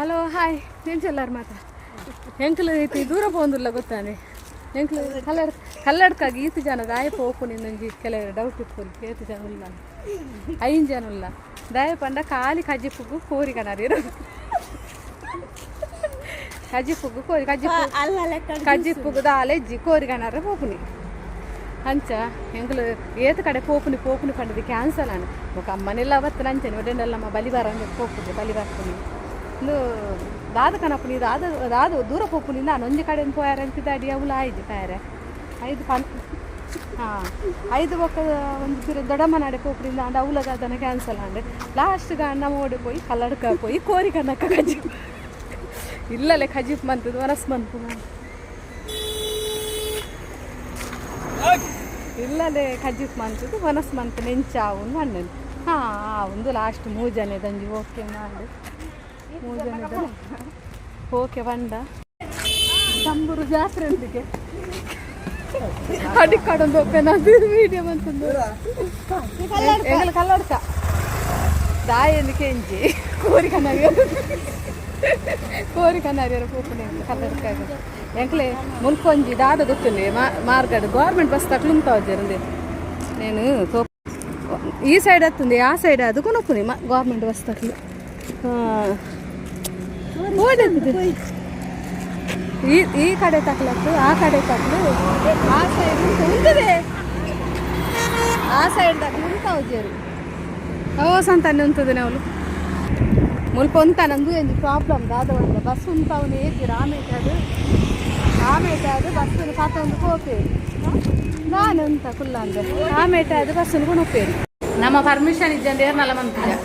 Hello hi ಎಂಚೆಲ್ಲಾರು ಮಾತ ಎಂಕ್ಲು ಐತಿ ದೂರ ಪೋಂದುಲ್ಲ ಗೊತ್ತಾನೆ. ಎಂಕ್ಲು ಕಲ್ಲಡ್ ಕಲ್ಲಡ್ಕಾಗಿ ಈತು ಜನ ದಾಯ ಪೋಪು ನಿನ್ನೊಂಜಿ ಕೆಲವರು ಡೌಟ್ ಇಪ್ಪುಲು. ಏತು ಜನ ಉಲ್ಲ? ಐನ್ ಜನ ಉಲ್ಲ. ದಾಯ ಪಂಡ ಖಾಲಿ ಕಜಿಪುಗು ಕೋರಿ ಕನರಿರು. ಕಜಿಪುಗು ಕೋರಿ, ಕಜಿಪು. ಅಲ್ಲ ಲೆಕ್ಕ. ಕಜಿಪುಗು ದಾಲ ಇಜ್ಜಿ, ಕೋರಿ ಕನರ ಪೋಪುನಿ. ಅಂಚ ಎಂಕ್ಲು ಏತ್ ಕಡೆ ಪೋಪುನಿ ಪೋಪುನಿ ಪಂಡದು ಕ್ಯಾನ್ಸಲ್ ಆಂಡ್. ಬೊಕ ಅಮ್ಮನೆಲ್ಲ ಬತ್ತನ ಅಂಚನೆ ಒಡೆಂಡಲ್ಲ ನಮ್ಮ ಬಲಿ ಬರಂದು ಪೋಪುಜೆ, ಬಲಿ ಬರ್ಪುನಿ. ಇಂದು ದಾದ ಕನಪುನಿ, ದಾದ ದಾದ ದೂರ ಪೋಪುನಿ. ನಾನು ಒಂಜಿ ಕಡೆ ಪೋಯಾರ ಅಂತಿದ್ದ ಅಡಿ ಅವುಲ ಆಯ್ಜಿ ಪಾಯರೆ ಐದು ಪನ್ ಹಾಂ ಐದು. ಬೊಕ್ಕ ಒಂಜಿ ಪಿರ ದೊಡ್ಡಮ್ಮನಾಡೆ ಪೋಪುನಿಂದ ಆಂಡ, ಅವುಲ ದಾದನ ಕ್ಯಾನ್ಸಲ್ ಆಂಡ್. ಲಾಸ್ಟ್ ನಮ್ಮ ಓಡಿ ಪೋಯಿ ಕಲ್ಲಡ್ಕ ಪೋಯಿ ಕೋರಿ ಕನಕ ಕಜಿಪ್ ಇಲ್ಲಲೆ ಕಜಿಪ್ ಮಂತದ್ದು ವನಸ್ ಮಂತು ಇಲ್ಲಲೆ ಕಜಿಪ್ ಮಂತದ್ದು ವನಸ್ ಮಂತು ನೆಂಚಾವು ಅಣ್ಣನ್. ಹಾಂ, ಒಂದು ಲಾಸ್ಟ್ ಮೂಜನೆದಂಜಿ ಓಕೆ ಮಾಡಿ ಮೂಜನೆದ ಓಕೆ ಬಂಡ. ತಂಬೂರು ಜಾತ್ರೆ ಅಂದಿಗೆ ಅಡಿಕಾಡೊಂದು ಒಪ್ಪೆನ ವೀಡಿಯೋ ಬಂತಂದು. ಎಂಗಲ ಕಲ್ಲಡ್ಕ ದಾಯಂದು ಕೆಂಜಿ ಕೋರಿ ಕನ್ನಾರಿ, ಕೋರಿ ಕನ್ನಾರಿಯರ ಪೋಪುನೆ ಕಲ್ಲಡ್ಕ. ಎಂಕ್ಲೆ ಮುಲ್ಕೊಂಜಿ ದಾದ ಗೊತ್ತುಂಡೆ ಮಾರ್ಗಡ್ ಗೌರ್ಮೆಂಟ್ ಬಸ್ ತಕ್ಲುಂತಾವಜ್ಜೆರಂದೆ. నేను ಈ ಸೈಡ್ ಹತ್ತುಂದೆ, ಆ ಸೈಡ್ ಅದು ಕೊನೊಪ್ಪುನಿ ಗೌರ್ಮೆಂಟ್ ಬಸ್ ತಕ್ಲು. ಹಾಂ, ಓಡಂತಿದೆ. ಈ ಈ ಕಡೆ ತಕ್ಲತ್ತು, ಆ ಕಡೆ ತಕ್ಲು, ಆ ಸೈಡ್ ಉಂಟದೆ, ಆ ಸೈಡ್ ತಕ್ಲು ಉಂತಾವ್ಜೇರು. ಓ ಸಂತಾನೆ ಉಂತದೆ ನಾವು ಮುಲ್ಪ ಉಂತ. ನಂದು ಎಂಜಿ ಪ್ರಾಬ್ಲಮ್ ದಾದ ಉಂಡ ಬಸ್ ಉಂತಾವನೆ ಏಜಿ ರಾಮೇಟ ಅದು ಆಮೇಟ ಅದು ಬಸ್ಸನ್ನು ಪಾತೊಂದು ಪೋಪೇರು. ನಾನು ಉಂತ ಕುಲ್ಲ ಅಂದೆ ಆಮೇಟ ಅದು ಬಸ್ಸನ್ನು ಕೊನೊಪ್ಪೇರು. ನಮ್ಮ ಪರ್ಮಿಷನ್ ಇದ್ದಂደ ಏರ್ನಲ್ಲ ಮಂತಿದೆ.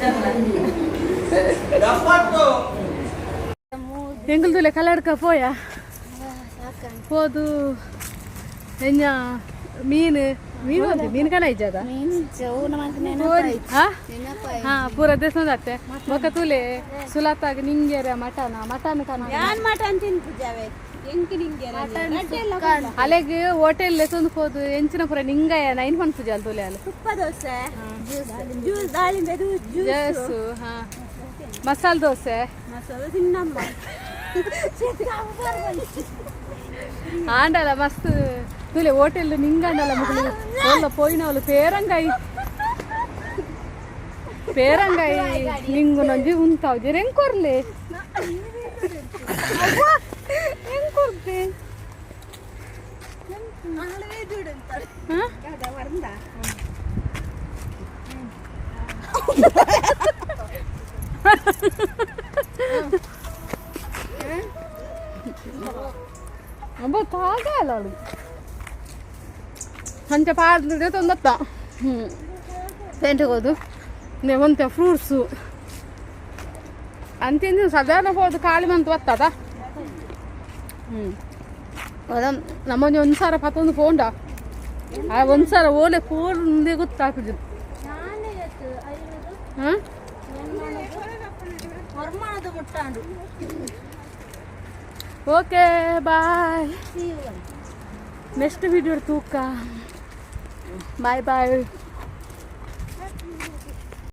ಎಂಗುಲ್ದುಲೆ ಕಲ್ಲಡ್ಕ ಪೋಯ ಪೋದು ಎಂಜ ಮೀನು ಮೀನು ಅಂತೆ ಮೀನು ಕಣ ಇಜ್ಜದ. ಹಾ ಹಾ ಪೂರ ದೇಶದ ಅತ್ತೆ. ಬೊಕ ತೂಲೆ ಸುಲತಾಗ ನಿಂಗೆರೆ ಮಟನ್ ಮಟನ್ ಕನ. ಯಾನ್ ಮಟನ್ ತಿನ್ಪುಜಾವೆ, ಎಂಕ್ ನಿಂಗೆರೆ. ಅಲೆಗ್ ಹೋಟೆಲ್ ತಂದು ಪೋದು ಎಂಚಿನ ಪೂರ ನಿಂಗಯ್ಯ ನೈನ್ ಪನ್ಪುಜಾಲ್ ತೂಲೆ ಅಲ್ಲ. ತುಪ್ಪ ದೋಸೆ, ಜ್ಯೂಸ್, ದಾಳಿಂಬೆ ಜ್ಯೂಸ್. ಜ್ಯೂಸು, ಹಾ, ಮಸಾಲೆ ದೋಸೆ. ಮಸಾಲೆ ತಿನ್ನಮ್ಮ. ಆಂಡಲ ಮಸ್ತ್ ತೂಲೆ ಹೋಟೆಲ್ ನಿಂಗಂಡಲ ಮುಗುಲು ಒಲ್ಲ ಪೋಯಿನವಲು ಪೇರಂಗಾಯಿ ಪೇರಂಗಾಯಿ ನಿಂಗುನೊಂಜಿ ಉಂತಾವ್ ಜರ. ಹೆಂಗ್ ಕೊರ್ಲೆ, ಹೆಂಗ್ ಕೊರ್ತೆ? ಹಾ? ಅಬ್ಬ ತಾಗಲ್ಲ ಅವಳು ಅಂಚ ಪಾಡ್ದು ತೊಂದತ್ತ. ಹ್ಞೂ, ಪೇಂಟೆಗೆ ಹೋದು ಒಂತೆ ಫ್ರೂಟ್ಸು ಅಂತಿಂದು ಸಾಧಾರಣ ಹೋದು ಖಾಲಿ ಮಂತ್ ಬತ್ತದ. ಹ್ಞೂ, ಅದ ನಮ್ಮೊಂದು ಒಂದು ಸಾವಿರ ಪತ್ತೊಂದು ಫೋಂಡ. ಆ ಒಂದು ಸಾವಿರ ಓಲೆ ಫೋನ್ ಗೊತ್ತಾಗ್ತದೆ. ಹಾಂ. Okay, bye. Next video ತೂಕ. Bye boy.